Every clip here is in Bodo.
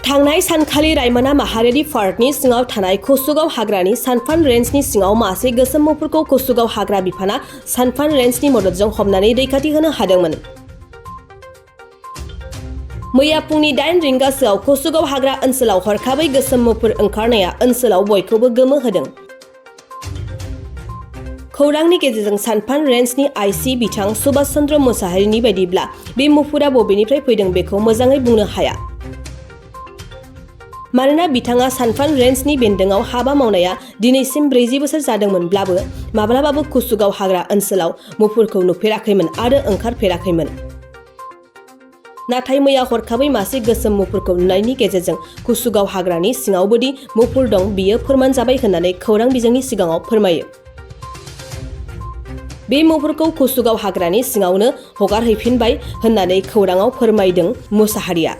थांनाय सानखालि रायमना माहारियारि पार्कनि सिङाव थानाय कसुगाव हाग्रानि सानफान रेन्जनि सिङाव मासे गोसोम मुफुरखौ कसुगाव हाग्रा बिफाना सानफान रेन्जनि मददजों हमनानै रैखाथि होनो हादोंमोन। मैया फुंनि 8 रिंगासोआव कसुगाव हाग्रा ओनसोलाव हरखाबै गोसोम मुफुर ओंखारनाया ओनसोलाव बयखौबो गोमो होदों। खौरांनि गेजेरजों सानफान रेन्जनि आइसि बिथां सुभाष चन्द्र मुसाहारिनि बायदिब्ला बे मुफुरा बबेनिफ्राय फैदों बेखौ मोजाङै बुंनो हाया। मानोना बिथाङा सानफान रेन्जनि बेन्दोंआव हाबा मावनाया दिनैसिम 40 बोसोर जादोंमोनब्लाबो माब्लाबाबो कसुगाव हाग्रा ओनसोलाव मुफुरखौ नुफेराखैमोन आरो ओंखारफेराखैमोन। नाथाय मैया हरखाबै मासे गोसोम मुफुरखौ नुनायनि गेजेरजों कसुगाव हाग्रानि सिङावबोदि मुफुर दं बियो फोरमान जाबाय होननानै खौरां बिजोंनि सिगाङाव फोरमायो। बे मुफुरखौ कसुगाव हाग्रानि सिङावनो हगारहैफिनबाय होननानै खौराङाव फोरमायदों मुसाहारिया।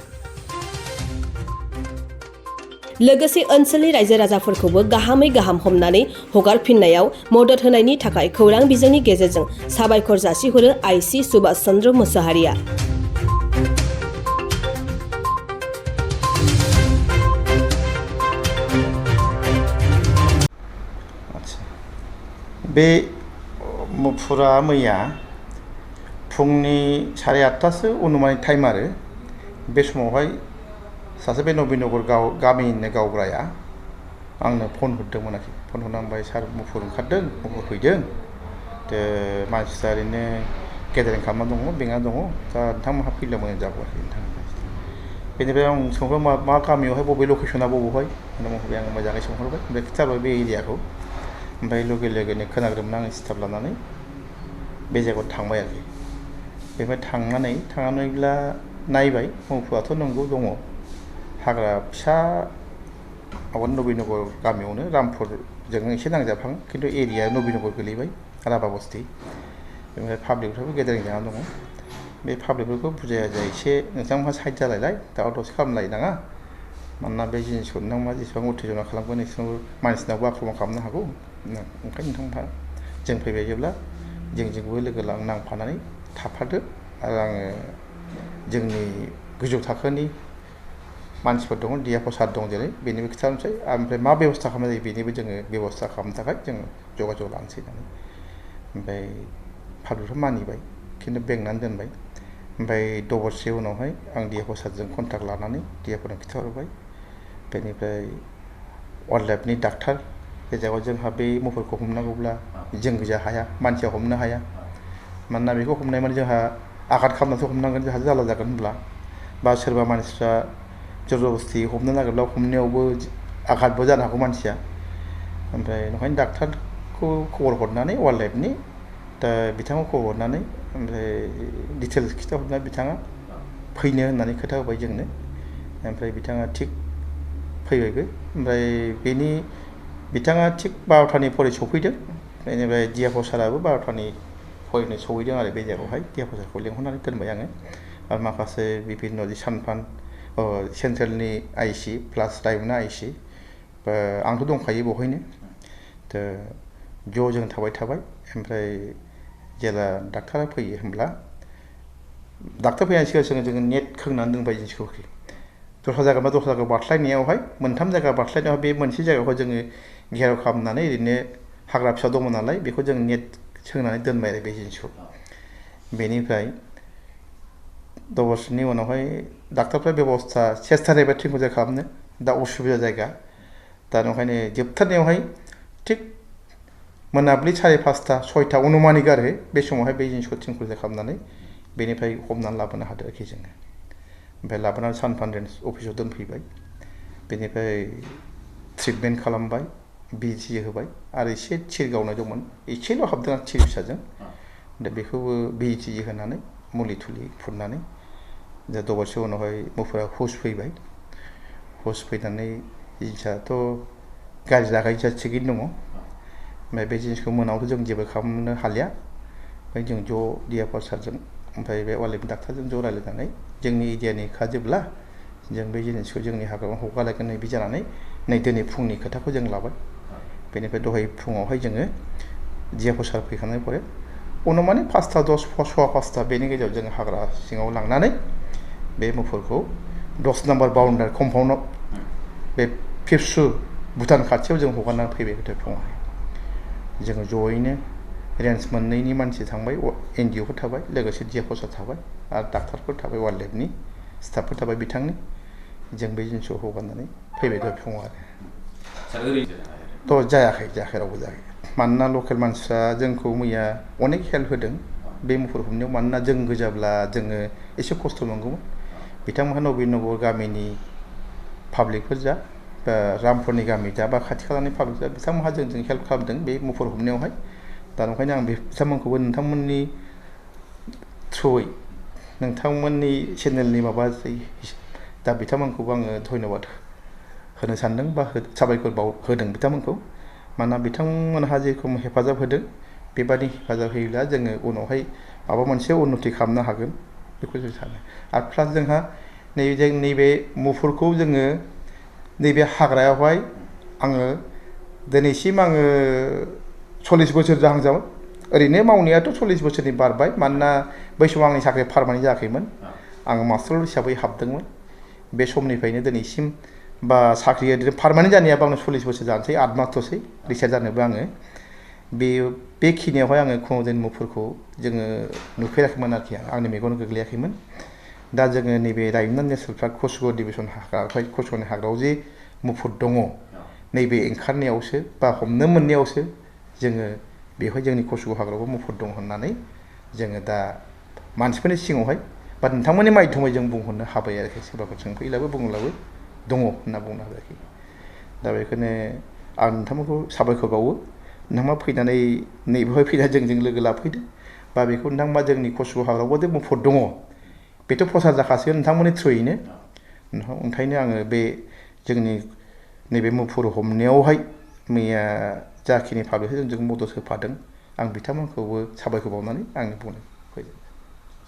लोगोसे ओनसोलनि रायजो राजाफोरखौबो गाहामै गाहाम हमनानै हगारफिननायाव मदद होनायनि थाखाय खौरां बिजोंनि गेजेरजों साबायखर जासिहरो आइसि सुभाष चन्द्र मुसाहारिया। बे मुफुरा मैया फुंनि 8:30 अनुमानिक टाइम आरो बे समावहाय सासे बे नबीनगर गामिनिनो गावग्राया आंनो फन हरदोंमोन आरोखि। फन हरना बुंबाय सार मुफुर ओंखारदों, मुफुर फैदों, मानसिया ओरैनो गेदारिं खालामना दङ, बेंना दङ, दा नोंथांमोनहा फैब्ला मोजां जागौ आरोखि नोंथां। बेनिफ्राय आं सोंहरबाय मा गामियावहाय बबे लकेसना बबेहाय होनना बुंबाय। आं मोजाङै सोंहरबाय, ओमफ्राय खिन्थाबाय बे एरियाखौ। ओमफ्राय लोगो लोगोनो खोनाग्रोमोन आं स्टाफ लानानै बे जायगायाव थांबाय आरोखि। बेनिफ्राय थांनानैब्ला नायबाय मुफुराथ' नंगौ दङ, हाग्रा फिसा नबीनगर गामियावनो रामपुरजों एसे नांजाबहां, खिन्थु एरिया नबीनगर गोलैबाय, राभा बस्ति। बेनिफ्राय पाब्लिकफ्राबो गेदारिं जानानै दङ। बे पाब्लिकफोरखौ बुजाय एसे नोंथांमोनहा साइड जालायलाय, दावराव दावसि खालामलायनाङा, मानोना बे जिनिसखौ नोंथांमोना जेसेबां उत्तेजना खालामगोन एसेबां मानसिनावबो आक्रमण खालामनो हागौ। ओंखायनो नोंथांमोनहा जों फैबाय जेब्ला जोंजोंबो लोगो नांफानानै थाफादो, आरो आङो जोंनि गोजौ थाखोनि मानसिफोर दङ, डि एफ अ सार दं जेरै, बेनिबो खिथानोसै, ओमफ्राय मा बेबस्था खालामनाय जायो बेनिबो जोङो बेबस्था खालामनो थाखाय जोङो जगाजग लानोसै होननानै। ओमफ्राय पाब्लिकफ्रा मानिबाय, खिन्थु बेंनानै दोनबाय। ओमफ्राय दबरसे उनावहाय आं डि एफ अ सारजों कन्टाक्ट लानानै डि एफ अनो खिन्थाहरबाय। बेनिफ्राय वाइल्ड लाइफनि डाक्टार, बे जायगायाव जोंहा बे मुफुरखौ हमनांगौब्ला जों गोजा हाया, मानसिया हमनो हाया, मानोना बेखौ हमनाय माने जोंहा आघात खालामनानैसो हमनांगोन, जोंहा जाला जागोन होनब्ला, बा सोरबा मानसिफ्रा जबरदस्ति हमनो नागिरब्ला हमनायावबो आघातबो जानो हागौ मानसिया। ओमफ्राय ओंखायनो डाक्टारखौ खबर हरनानै वाइल्ड लाइफनि, दा बिथांखौ खबर हरनानै ओमफ्राय डिटेल्स खिथाहरनानै बिथाङा फैनो होननानै खोथा होबाय जोंनो। ओमफ्राय बिथाङा थिग फैबायबो। ओमफ्राय बिथाङा थिग 12टानि परे सफैदों। बेनिफ्राय डि एफ अ साराबो 12टानि परेनो सहैदों आरो बे जायगायावहाय। डि एफ अ सारखौ लेंहरनानै दोनबाय आङो, आरो माखासे बिभिन्न सानफान सेन्ट्रेलनि आइसि प्लास रायमना आइसि, आंथ' दंखायो बेवहायनो, ज' जों थाबाय। ओमफ्राय जेला डाक्टारा फैयो होमब्ला, डाक्टार फैनायनि सिगां जोङो नेट खोंनानै दोनबाय जिनिसखौ। दस्रा जायगायाव बारस्लायनायावहाय, मोनथाम जायगा बारस्लायनायाव बे मोनसे जायगायावहाय जोङो घेराव खालामनानै ओरैनो हाग्रा फिसा दङ नालाय, बेखौ जों नेट सोंनानै दोनबाय आरो बे जिनिसखौ। बेनिफ्राय दबरसेनि उनावहाय डाक्टारफ्रा बेबस्था सेस्था जाहैबाय ट्रेंकुलार खालामनो, दा उसुबिदा जायगा, दा ओंखायनो जोबथारनायावहाय थिग मोनाबिलि 5:30 6टा अनुमानिक आरो बे समावहाय बे जिनिसखौ ट्रेंकुलार खालामनानै बेनिफ्राय हमनानै लाबोनो हादों आरोखि जोङो। ओमफ्राय लाबोनानै सानफान रेन्ज अफिसाव दोनफैबाय। बेनिफ्राय ट्रिटमेन्ट खालामबाय, बिजि होबाय, आरो एसे थिर गावनाय दंमोन, एसेल' हाबदों आं थिर फिसाजों, दा बेखौबो बिजि होनानै मुलि थुलि फुननानै दा दबरसे उनावहाय मुफुरा हुस फैबाय। हुस फैनानै जिनिसाथ' गाज्रि जागाय थिगैनो दङ। ओमफ्राय बे जिनिसखौ मोनायावथ' जों जेबो खालामनो हालिया। ओमफ्राय जों ज' डि एफ अ सारजों ओमफ्राय बे वाइल्ड लाइफनि डाक्टारजों ज' रायज्लायनानै जोंनि एरियानि खाजोबब्ला जों बे जिनिसखौ जोंनि हाग्रायाव हगारलायगोन नैबे जानानै दिनै फुंनि खोथाखौ जों लाबाय। बेनिफ्राय दहाय फुङावहाय जोङो डि एफ अ सार फैखांनाय परे अनुमानिक 5:10 सवा 5टा बेनि गेजेराव जोङो हाग्रा सिङाव लांनानै बे मुफुरखौ 10 नाम्बार बाउन्डारि कम्पाउन्डआव बे फिरसु भुटान खाथियाव जों हगारनानै फैबाय गोदो फुङावहाय जोङो जयैनो रेन्ज मोननैनि मानसि थांबाय NGOफोर थाबाय लोगोसे DFOसा थाबाय आरो डाक्टारफोर थाबाय वाइल्ड लाइफनि स्टाफफोर थाबाय बिथांनि जों बे जिनिसखौ हगारनानै फैबाय दहाय फुङाव आरो जायाखै रावबो जायाखै मानोना लकेल मानसिफ्रा जोंखौ मैया अनेक हेल्प होदों बे मुफुर हमनायाव मानोना जों गोजाब्ला जोङो एसे खस्थ' मोनगौमोन बिथांमोनहा नबीनगर गामिनि पाब्लिकफोर जा बा रामपुरनि गामि जा बा खाथि खालानि पाब्लिक जा बिथांमोनहा जोंजों हेल्प खालामदों बे मुफुर हमनायावहाय दा ओंखायनो आं बिथांमोनखौबो नोंथांमोननि थ्रुयै नोंथांमोननि चेनेलनि माबा दा बिथांमोनखौबो आङो धन्यबाद होनो सानदों बा साबायखर होदों बिथांमोनखौ मानोना बिथांमोनहा जेरखम हेफाजाब होदों बेबादि हेफाजाब होयोब्ला जोङो उनावहाय माबा मोनसे उन्नति खालामनो हागोन बेखौ जों सानो आरो प्लास जोंहा नैबे मुफुरखौ जोङो नैबे हाग्रायावहाय आङो दिनैसिम आङो 40 बोसोर जाहां जाबाय ओरैनो मावनायाथ' 40 बोसोरनि बारबाय मानोना बै समाव आंनि साख्रिया पारमानेन्ट जायाखैमोन आङो मास्टार हिसाबै हाबदोंमोन बे समनिफ्रायनो दिनैसिम बा साख्रि ओरैनो पारमानेन्ट जानायाबो आंनो 40 बोसोर जानोसै 8 मासल'सै रिटायार जानोबो आङो बेखिनियावहाय आङो खुनुदिन मुफुरखौ जोङो नुफेराखैमोन आरोखि आंनि मेगनाव गोग्लैयाखैमोन दा जोङो नैबे रायमना नेसनेल पार्क कसुगाव डिभिजन हाग्रायावहाय कसुगावनि हाग्रायाव जे मुफुर दङ नैबे ओंखारनायावसो बा हमनो मोननायावसो जोङो बेवहाय जोंनि कसुगाव हाग्रायावबो मुफुर दं होननानै जोङो दा मानसिफोरनि सिगाङावहाय बा नोंथांमोननि माध्यमै जों बुंहरनो हाबाय आरोखि सोरबाफोर सोंफैब्लाबो बुङोब्लाबो दङ होनना बुंनो हाबाय आरोखि दा बेखायनो आं नोंथांमोनखौ साबायखर बावो नोंथांमोना फैनानै नैबेवहाय फैनानै जोंजों लोगो लाफैदो बा बेखौ नोंथांमोना जोंनि कसुगाव हाग्रायावबो जे मुफुर दङ बेथ' प्रसार जाखासिगोन नोंथांमोननि थ्रुयैनो ओंखायनो आङो बे जोंनि नैबे मुफुर हमनायावहाय मैया जाखिनि पाब्लिकफोर जोंजों मदद होफादों आं बिथांमोनखौबो साबायखर बावनानै आंनि बुंनाय